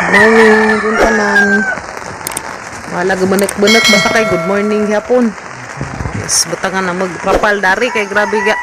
Good morning, good tanan. Wala gumanak-banak basta kay good morning gyapon. Yes, butangan na magtrapal dari kay grabe ga.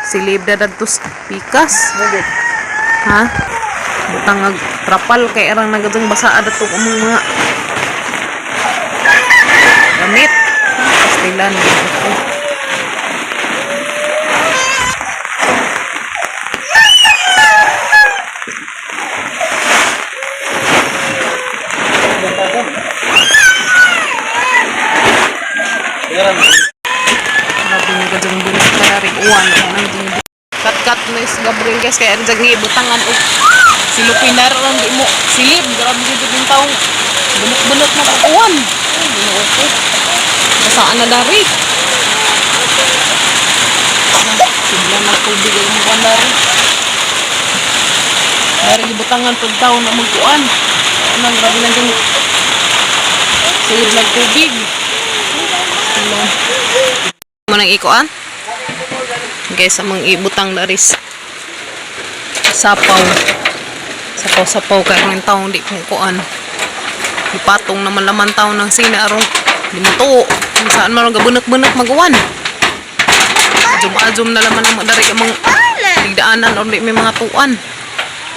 Silib na dadto sa pikas. Ha? Butang ag trapal kay arang nagadtong basa adto among mga gamit. Pastilan ko. Grabe nga gadtong bunot ka dari uwan nang ding kat-kat na is Gabriel, guys, kay arang jag butangan og silupinar lang di mo silib. Grabe gid yung taong bunot-bunot na pag-uwan. Ay, Ginoo ko, basaan na dari. Sibla na tubig ang mga kuan dari. Dari gibutangan pag taon na magkuan. Ano, grabe lang yung silib ng tubig. Sila. Mo nang ikuan? Guys, amang ibutang dari sapaw. Sapaw-sapaw kay ang taong di kong kuan. Ipatong naman laman taon ng sina aron di mo tuo. Kung saan man gabunak-bunak maguwan. Azum-azum na laman ang dari amang ligdaanan or di may mga tuan.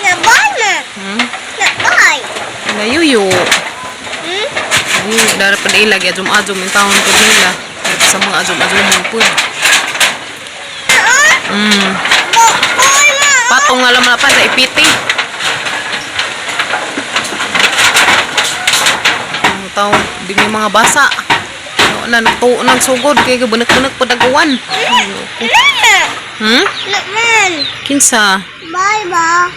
Nabana. Nabay. Nayuyo. Hmm? Nayuyo. Dari pa ilag azum-azum yung taon po nila. Kahit sa mga azum-azum po. Boy ma. Patong nga laman na pa sa ipiti. Ang taon, di may mga basa. Ano na, nagtuo ng sugod. Kaya gabunak-bunak pa dagawan. Nana. Hmm? Naman. Kinsa? Bye ba.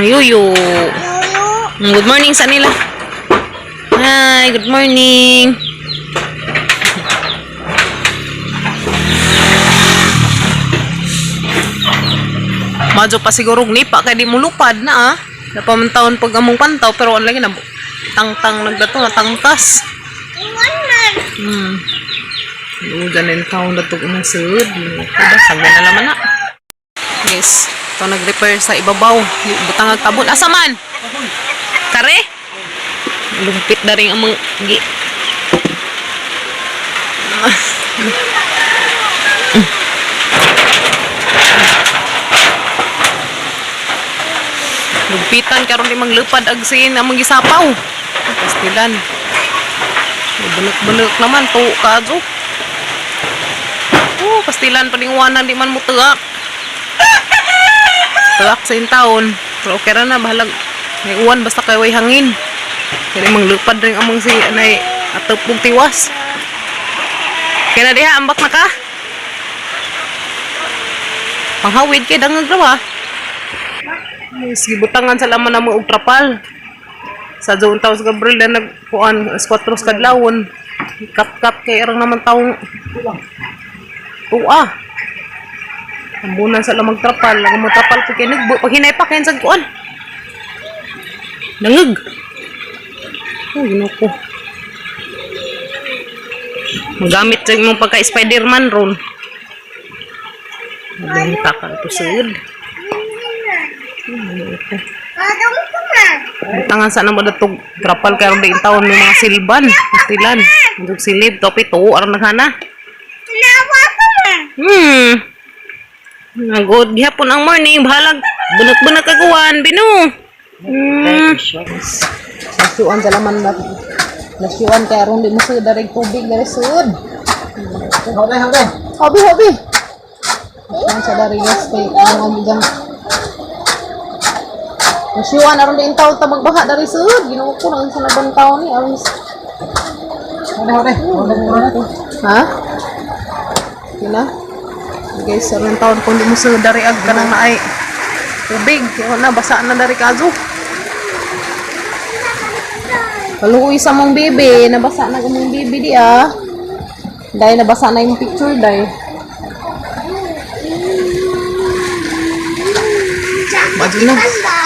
Yuyo. Yoyo. Good morning sa nila. Hi, good morning. Madyo pa siguro nipa kay di mo lupad na ah. Napamantaon pag among pantaw pero ang lagi na tangtang nagdato na tangtas. Iwan man. Lugan na taon na itong umang sud. Kuda, sagwa na laman na. Yes. Ito nag-repair sa ibabaw. Butang ang tabon. Asa man? Kare? Lumpit na rin amang gi. Lumpitan karon di manglupad ag sin amang gisapaw. Pastilan. Bulok-bulok naman to kaadto. Oh, pastilan pa ning wanan di man mo tuak. Tuak sa taon. Pero okay ra na bahalag may uwan basta kay way hangin. Kaya manglupad rin among si anay atop og tiwas. Kaya na diha ambak na ka. Panghawid kay dangag ra ba? Yes, gibutangan sa laman namo og trapal. Sa zone taos Gabriel na nagkuan alas 4 sa kadlawon. Kat-kat kay arang naman taong tuwa. Ambunan sa lamang trapal, laga mo trapal ko kay nagbo pag hinay pa kay sa kuan. Nangag. Oh, Ginoo ko. Magamit sa imong pagka Spider-Man ron. Magamit ka ito sud. Ginoo ko. Adong ko man. Tangan sa namo datog trapal karon di taon may mga silban, pastilan. Ndug silib topi tuo aron naghana. Tinawa ko man. Nagod gihapon ang morning bahalag bunot-bunot kaguan bino. Nasiuan sa laman na nasiuan kay aron di mo sud dareg tubig dere sud. Hobi, hobi. Hobi hobi. Nasiuan sa dari guys kay ang aming Nasiuan aron di taon ta magbaha dari sud. Ginoo ko nang sa naban taon ni aron Hobi, hobi. Hobi, hobi. Ha? Yun na. Guys, sarong taon kung di mo sa dari ag kanang naay tubig. Kaya na, basa na dari kazo. Kaluoy sa mong bibi. Nabasa na mong bibi di ah. Dahil nabasa na yung picture dahil. Badyo na.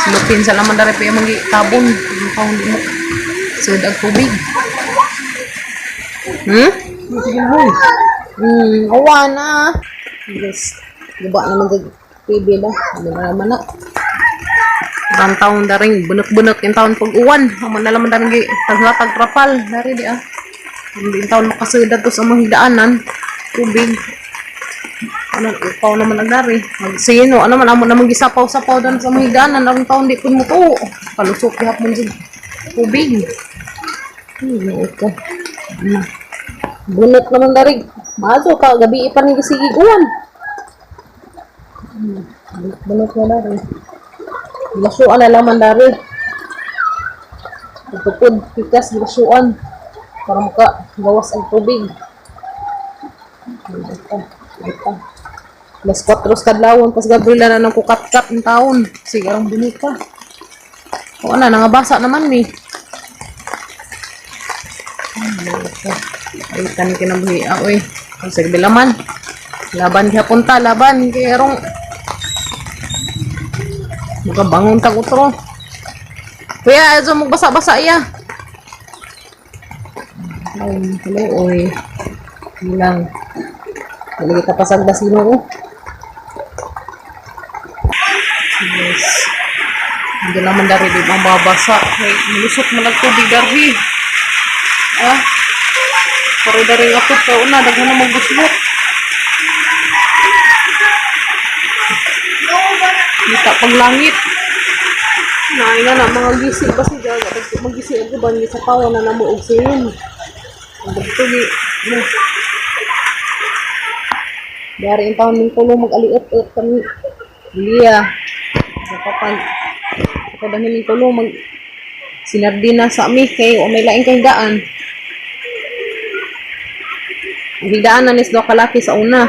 Silupin sa laman dari pa yung mga tabon. Yung taon di mo. Sud ag tubig. Sige, hoy. Awa na. Yes. Guba naman sa TV na. Ano na naman na. Ang taon daring bunok-bunok yung taon pag uwan. Amo na laman daring taglatag trapal dari di ah. Hindi yung taon makasudad to sa mga higdaanan. Tubig. Ano, upaw naman ang dari. Magsino, ano man, amo naman gisapaw-sapaw dan sa mga higdaanan. Ang taon di kun mo to. Palusok gihapon sa tubig. Ay, ko. Ano. Bunot naman dari. Maato ka, gabi pa ni gisigig uwan. Bunot na dari. Lasuan na laman dari. Pagpupod, pikas, lasuan. Para maka gawas ang tubig. Ito, ito. Alas 4 kadlawon, pas Gabriela na nang kukat-kat ng taon. Sige, arang bunika. O na, nangabasa naman ni. Ay, kan kinabuhi. Ah, oy. Ang sige, bilaman. Laban gihapon ta, laban. Kaya arong makabangon tag utro. Kuya, azo magbasa-basa iya. Ay, hello, oy. Bilang. Dali kita pasagdas Ginoo. Yes. Hindi naman dari di mababasa. Kay mulusot man ang tubig dari. Ah. Pero dari ako pa una daghan na magbuslot. Kita paglangit. Naay nga na mga gisi ba si Gaga magisi ang uban sa tawa na namo og sin. Ang tugi. No. Dari ang taon ning tulong mag-aliot-ot kami. Liya. Sa kapag ako dahil ning tulong mag sinardina sa ami kay o may laing kahigdaan. Ang higdaan na nis do kalaki sa una.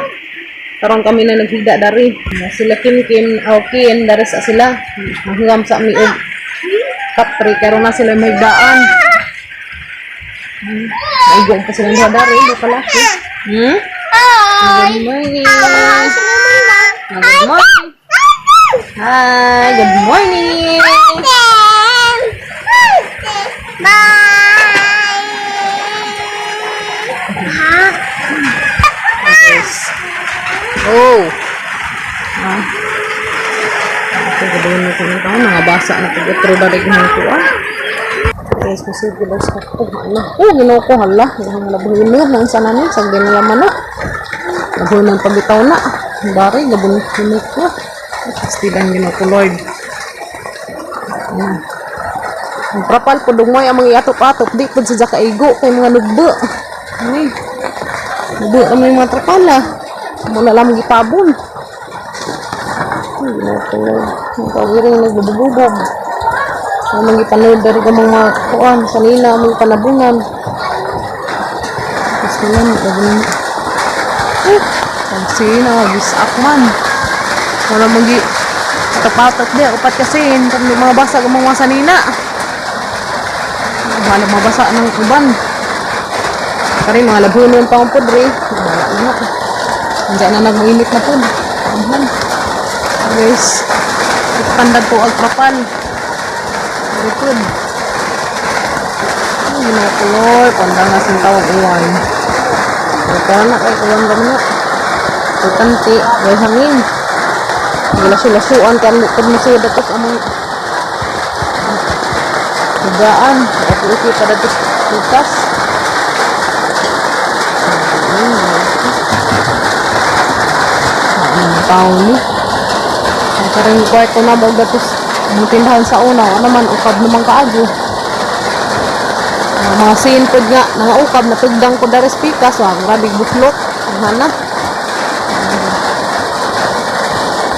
Karon kami na naghigda dari. Sila Kim Kim o Kim dari sa sila. Mahingam sa ami og kapre karon na sila may higdaan. Maigo pa sila duha dari do kalaki. Hi. Good morning. Good morning. Hi, good morning. Bye. Yes. Oh. Ah. Ito, gabawin mo kung taon. Nangabasa na pag-utro dari ng kuha. Guys, masig ko daw sa ko. Ano? Oh, ginawa ko. Hala. Ang labuhin mo. Nang sana ni. Sagdi na laman na. Labuhin ng pagitaw na. Dari, gabon ko. Pastilan ginawa ko, Lord. Ayan. Ang trapal po dungmoy ang mga iatop-atop. Di po sa kaigo kay mga lugbo. Ano eh. Lugbo ang mga trapal ah. Muna lang gipabon. Ay, ginoo ko, Lord. Ang kawiring nagbububog. Ang mga ipanood dari ka mga kuan, sanina, ang mga panabungan. Tapos naman, gagawin. Eh, ang sina, gisak man. Wala magi tapatot di, upat kasi, hindi mga basa ang mga sanina. Bahala mabasa ng uban. Kari mga labunon pa ang pudre. Bahala na. Andiyan na nagmainit na pud. Amhan. Guys, pandag ko ang trapal. Very good. Ay, ginoo ko, Lord. Pandang na sing tawag uwan. Ito na, kay uwan ba na. Importante, way hangin. Gilasu-lasuan kan pag masuod ato sa among higaan. Uki-uki pa dato sa bukas. Ang tao ni. Ang karing kwarto na mo datos ang tindahan sa una, ano man ukab naman kaago. Ang mga sinpod nga, mga ukab natugdang ko dares pikas, wa grabe buslot. Ang hana.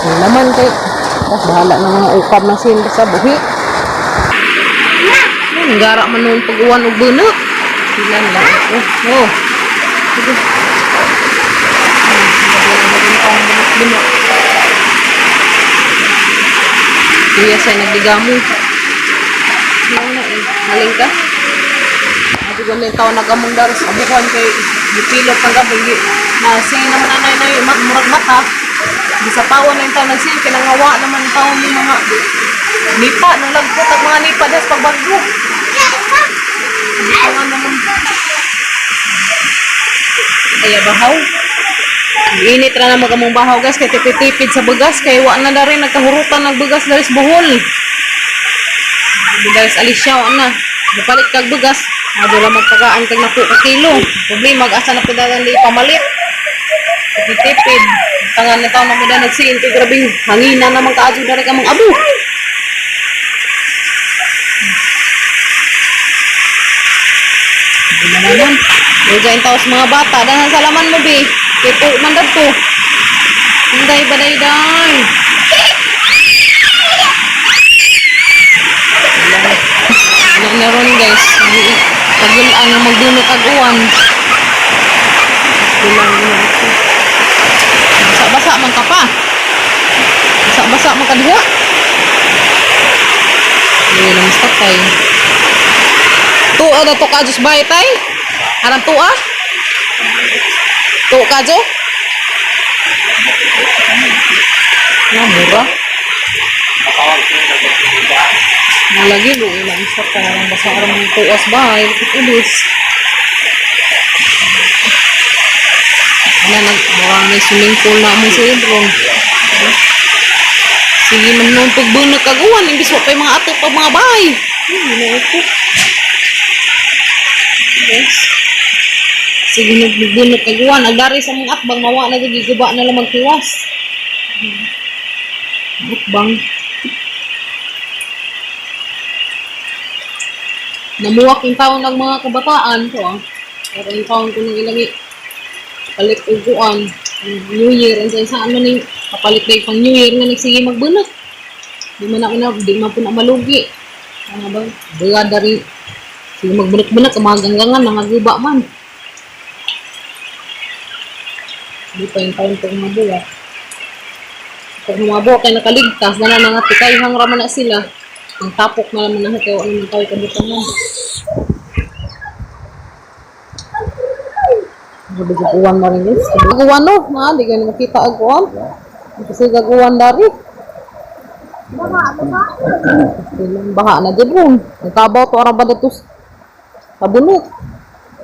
Wala naman kay oh, bahala na mga ukab na sin sa buhi. Ay, gara man noon pag-uwan og bunot. Sila lang ako. Oh. Sige. Ay, bunot. Kuya sa'y nagdigamo. Lang na eh. Haling ka? Abi ko na taon nagamong daros abuhan kay gipilot ang gabi gi na si naman anay na yung murag mata. Gisapawan na yung taon nagsin kinangawa naman taon ni mga nipa nang lagpot ang mga nipa des pagbagyo. Gipawan naman. Ay bahaw. Init ra na magamong bahaw guys kay tipid-tipid sa bugas kay wa na rin nagkahurutan ng bugas daris Bohol. Guys, alis siya na. Mapalit kag bugas. Madula magtagaan kag naku ka kilo. Problema asa na pud ang pamalit. Tipid. Tangan na taon na mo na nagsiin kay grabing hangina naman kaadyo dari ka mga abo. Hindi na naman. Lugain taos mga bata. Dahan sa laman mo, be. Kay po, man to. Hinday ba day day? Ano na ron, guys? Pagulaan nga magdunok ag uwan. Bilang gina ako. Basa-basa man ka pa. Basa-basa man ka diha. Hindi na mas tatay. Tuwa na to ka Diyos bahay tay? Arang tuwa? Tuwa ka Jo? Na, mura. Nalagi, luwi lang sa parang basa arang tuwas bahay. Ubus. Wala, nag, mura may swimming pool na mo sa Ebron. Sige man nung pagbunok kaguan, imbis wa pa yung mga ato pa mga bahay. Ginoo ko. Yes. Sige nung pagbunok kaguan, agari sa mga atbang mawa na giguba na lang magtiwas. Atbang. Namuwak yung taon ng mga kabataan to ah. Pero yung taon ko nung ilang palit uguan. New Year, ang sa ano ni kapalit na pang New Year nga nagsige magbunot. Di man ako na, di man po na malugi. Ano ba? Buga dari sige magbunot-bunot, ang mga ganggangan, mga guba man. Di pa yung taon pag mga buwa. Pag mga buwa kay nakaligtas, na na nga tikay hang raman na sila. Ang tapok na naman na kaya wala naman tayo kabutangan. Grabe sa uwan mo rin guys. Aguan no, na, di kayo makita aguan. Kasi gaguan dari. Ilang baha na dyan ron. Ang kabaw to arang ba datos? Tabunok.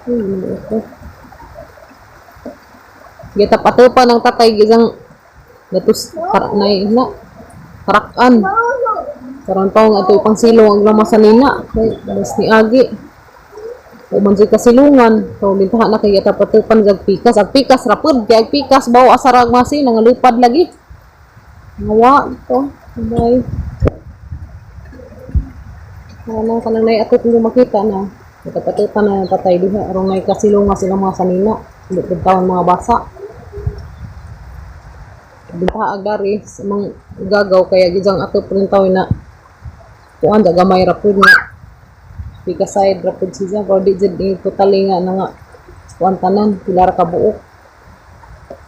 Ay, ginoo ko. Gita patupa ng tatay gisang datos para na na tarakan. Karon pa nga ito pang silong ang lamasan nina. Kay mas ni agi. O man jud kasilungan. So bintaha na kay gita patupan jag pikas. Ag pikas rapod kay ag pikas bawo asarag masi nangalupad lagi. Ngawa ito. Bye. Ano kanang nay ato kung makita na. Napatutan na tatay diha aron nay kasilunga sila mga sanina. Hindi pud taon mga basa. Bintaha agari sa mga gagaw kaya gijang ato pud taon na kuan da gamay ra pud nga pika side ra pud siya pero di jud ni totally nga na nga kuan tanan pila ra ka buok.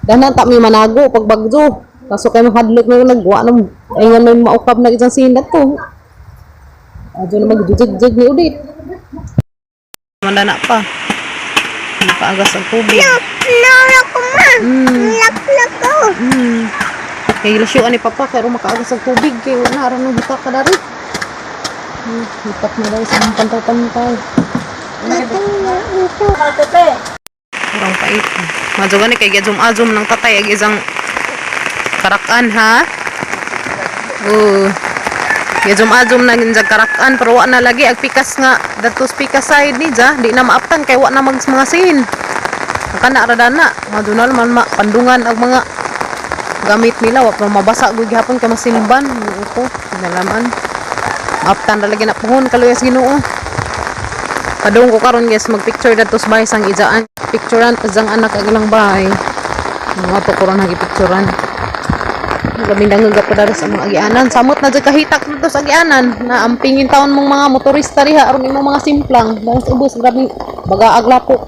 Danan ta mi manago pag bagyo. Kaso kay mahadlok na nagwa na ay nga may maukab na isang sinat to. Adyo na magdujig-jig ni ulit. Mandana pa. Nakaagas ang tubig. Nalak ko ma. Laklak ko. Kay lasyo ani papa kay ro makaagas ang tubig kay wala ra nang hitak ka dari. Hitak na daw sa mga pantay-pantay. Kurang pait. Madyo gani kay gazum-azum ng tatay ag isang karakan ha. Oo. Gazum-azum na ginjag karakan pero wa na lagi ag pikas nga datos pikas side ni ja di na maaptan kay wa na mag mga sin. Ang kana ra dana madyo na man ma, pandungan ag mga gamit nila wa pa mabasa gud gihapon kay masilban ko nalaman. Maaptan ra lagi na puhon kaluyas Ginoo. Padung ko karon guys, magpicture dadto sa bahay sang ijaan. Picturean pa sang anak ag ilang bahay. Mga to ko ron picturean. Labing dangag pa dara sa mga agianan. Samot na jud kahitak dito sa agianan. Na ampingin taon mong mga motorista diha aron imong mga simplang. Dahil sa ubos grabe baga aglapok.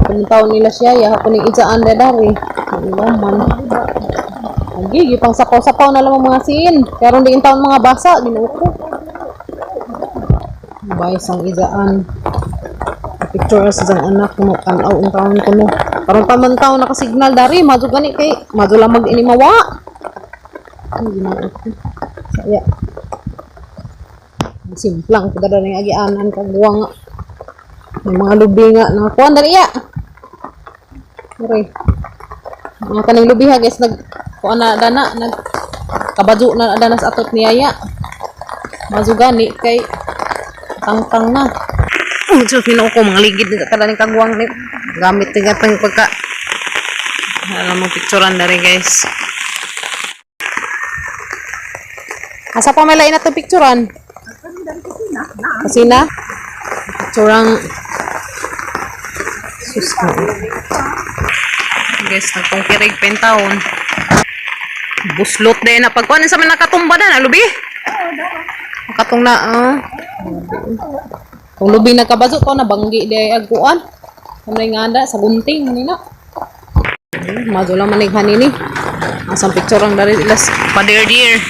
Kung taon nila siya, ya hapon ning ijaan na dari. Ilaman. Agi, pang sapaw-sapaw na lang ang mga sin. Pero hindi taon mga basa, ginoo ko. Bay sang ijaan. Picture sa isang anak mo tanaw ang taon ko no. Karon pa man taon naka-signal dari, madyo gani kay madyo lang mag inimawa. Ay, ginoo ko. Saya. Simplang ko dara ning agianan kag buwa nga. May mga lubi nga na kuan dali ya. Aray. Mga kaning lubiha guys, nag kuan na dana, nag kabadyo na dana sa atot niyaya. Mazugani kay tangtang na. Oh, Diyos, minoo ko, mga ligid na kadaning kagwang ni. Gamit ni gatang pagka. Alam mo, picturean na rin, guys. Asa pa may lain na itong picturean? Kasina? Pictureang. Sus ko. Guys, nagpungkirig pentaon. Buslot din na pagkuhanin sa mga nakatumba na, nalubi? Nakatong na, ah. Kung lubi nagkabazo to, nabanggi di ay agkuan. Ano nga da, sa gunting, nila. Madula manig hanini. Asang picture ang dari ilas. Pader dear.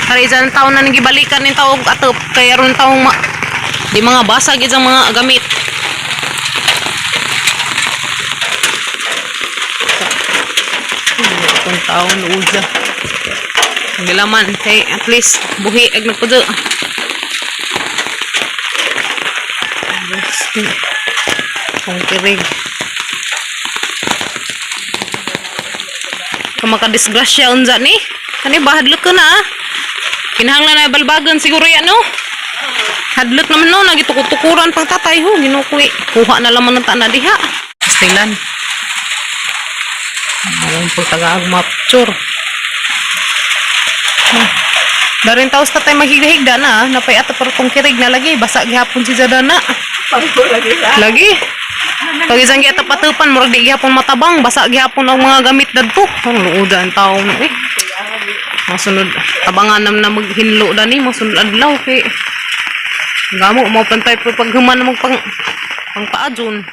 Kari isang taon na nagibalikan ni tawag atop. Kaya ron taong ma di mga basag isang mga gamit. Itong taon uja. Gilaman kay at least buhi ag nagpudo. Kung kirig. Kung makadisgrasya unza ni. Kani ba hadlok ko na ah. Kinahanglan na balbagan siguro yan no. Hadlok naman no, nagitukutukuran pang tatay ho, ginukuwi. Kuha na laman ng tana diha. Pastilan. Alam po tagaag mapture. Darin taos tatay maghigda-higda na, ah. Napay ato pero tong kirig na lagi, basa gihapon si Zadana. Lagi. Pag isang giata patupan, murag di gihapon matabang, basa gihapon ang mga gamit dadto. Ang luoda ang tao no eh. Masunod, tabangan nam na maghinlo dani, masunod adlaw kay gamo mo pantay pa paghuman mo pang pangpaadjon.